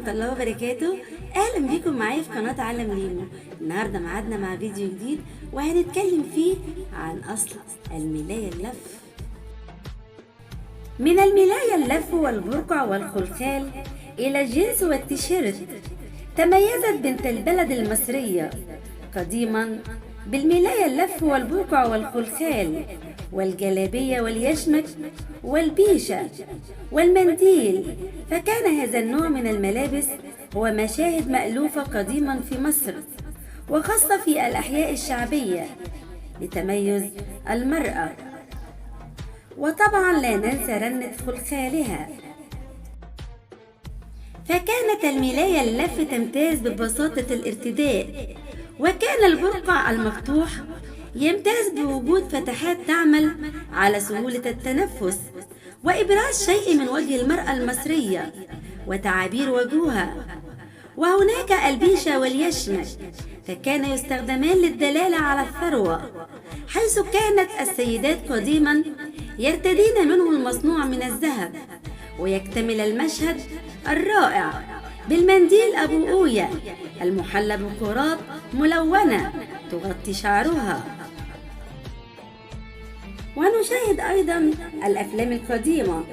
ورحمة الله وبركاته. أهلا بيكم معايا في قناة عالم ليمو. النهاردة معادنا مع فيديو جديد وهنتكلم فيه عن أصل الملاية اللف. من الملاية اللف والبرقع والخلخال إلى الجنس والتيشيرت، تميزت بنت البلد المصرية قديما بالملاية اللف والبرقع والخلخال والجلابية واليشمك والبيشة والمنديل. فكان هذا النوع من الملابس هو مشاهد مألوفة قديما في مصر، وخاصة في الأحياء الشعبية لتميز المرأة، وطبعا لا ننسى رنة خلخالها. فكانت الملاية اللف تمتاز ببساطة الارتداء، وكان البرقع المفتوح يمتاز بوجود فتحات تعمل على سهولة التنفس وإبراز شيء من وجه المرأة المصرية وتعابير وجهها. وهناك البيشة واليشمك، فكان يستخدمان للدلالة على الثروة، حيث كانت السيدات قديما يرتدين منه المصنوع من الذهب. ويكتمل المشهد الرائع بالمنديل أبو أوية المحلى بكرات ملونة تغطي شعرها. ونشاهد أيضا الأفلام القديمة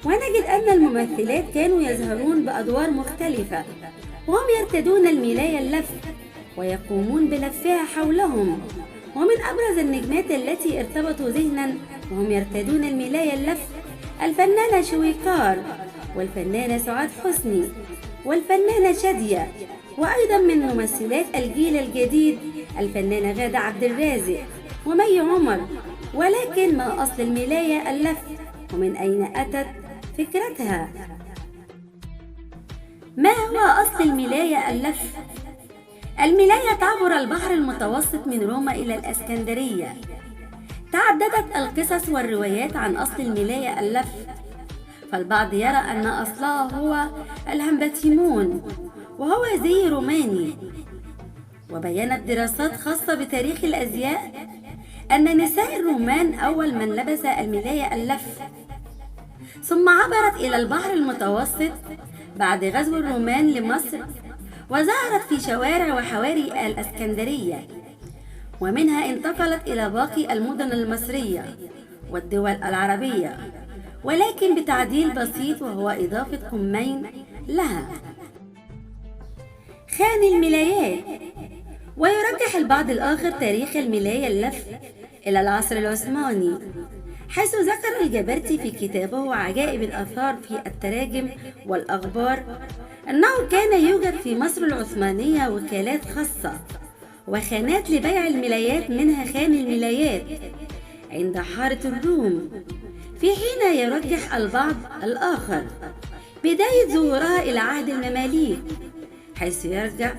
ونجد أن الممثلات كانوا يظهرون بأدوار مختلفة، وهم يرتدون الملاية اللف ويقومون بلفها حولهم. ومن أبرز النجمات التي ارتبطوا ذهنا وهم يرتدون الملاية اللف الفنانة شويكار، والفنانة سعاد حسني، والفنانة شادية، وأيضا من ممثلات الجيل الجديد الفنانة غادة عبد الرازق ومي عمر. ولكن ما أصل الملاية اللف ومن أين أتت فكرتها؟ ما هو أصل الملاية اللف؟ الملاية تعبر البحر المتوسط من روما إلى الإسكندرية. تعددت القصص والروايات عن أصل الملاية اللف، فالبعض يرى أن أصلها هو الهمبتيمون، وهو زي روماني. وبينت دراسات خاصة بتاريخ الأزياء أن نساء الرومان أول من لبس الملاية اللف، ثم عبرت إلى البحر المتوسط بعد غزو الرومان لمصر، وظهرت في شوارع وحواري الإسكندرية، ومنها انتقلت إلى باقي المدن المصرية والدول العربية، ولكن بتعديل بسيط وهو إضافة كمين لها. خان الملايات. ويرجح البعض الآخر تاريخ الملاية اللف إلى العصر العثماني، حيث ذكر الجبرتي في كتابه عجائب الآثار في التراجم والأخبار أنه كان يوجد في مصر العثمانية وكالات خاصة وخانات لبيع الملايات، منها خان الملايات عند حارة الروم، في حين يرجح البعض الآخر بداية ظهورها إلى عهد المماليك، حيث يرجع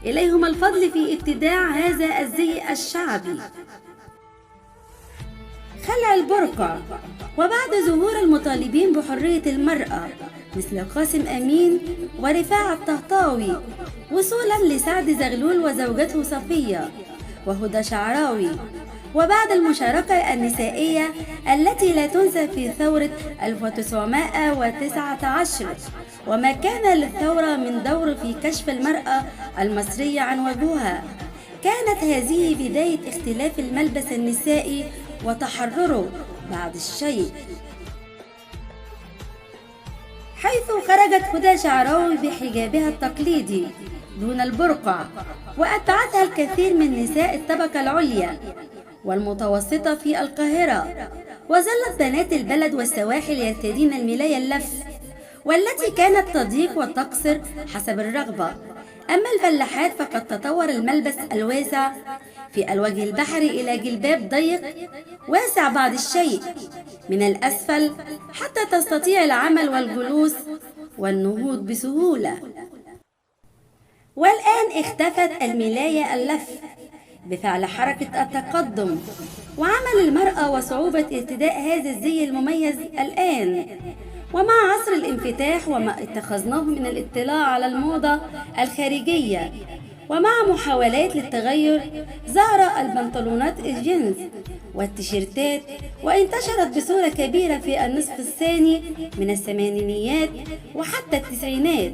إليهم الفضل في ابتداع هذا الزي الشعبي. خلع البرقع. وبعد ظهور المطالبين بحرية المرأة مثل قاسم أمين ورفاعة الطهطاوي، وصولا لسعد زغلول وزوجته صفية وهدى شعراوي، وبعد المشاركة النسائية التي لا تنسى في ثورة 1919، وما كان للثورة من دور في كشف المرأة المصرية عن وجهها، كانت هذه بداية اختلاف الملبس النسائي وتحرره بعض الشيء، حيث خرجت هدى شعراوي بحجابها التقليدي دون البرقع، وأتبعتها الكثير من نساء الطبقة العليا والمتوسطة في القاهرة. وظلت بنات البلد والسواحل يرتدين الملاية اللف، والتي كانت تضيق وتقصر حسب الرغبة. أما الفلاحات فقد تطور الملبس الواسع في الوجه البحري إلى جلباب ضيق واسع بعض الشيء من الأسفل، حتى تستطيع العمل والجلوس والنهوض بسهولة. والآن اختفت الملاية اللف بفعل حركة التقدم وعمل المرأة وصعوبة ارتداء هذا الزي المميز الآن، ومع عصر الانفتاح وما اتخذناه من الاطلاع على الموضة الخارجية، ومع محاولات للتغير، ظهر البنطلونات الجينز والتيشيرتات، وانتشرت بصورة كبيرة في النصف الثاني من الثمانينيات وحتى التسعينات،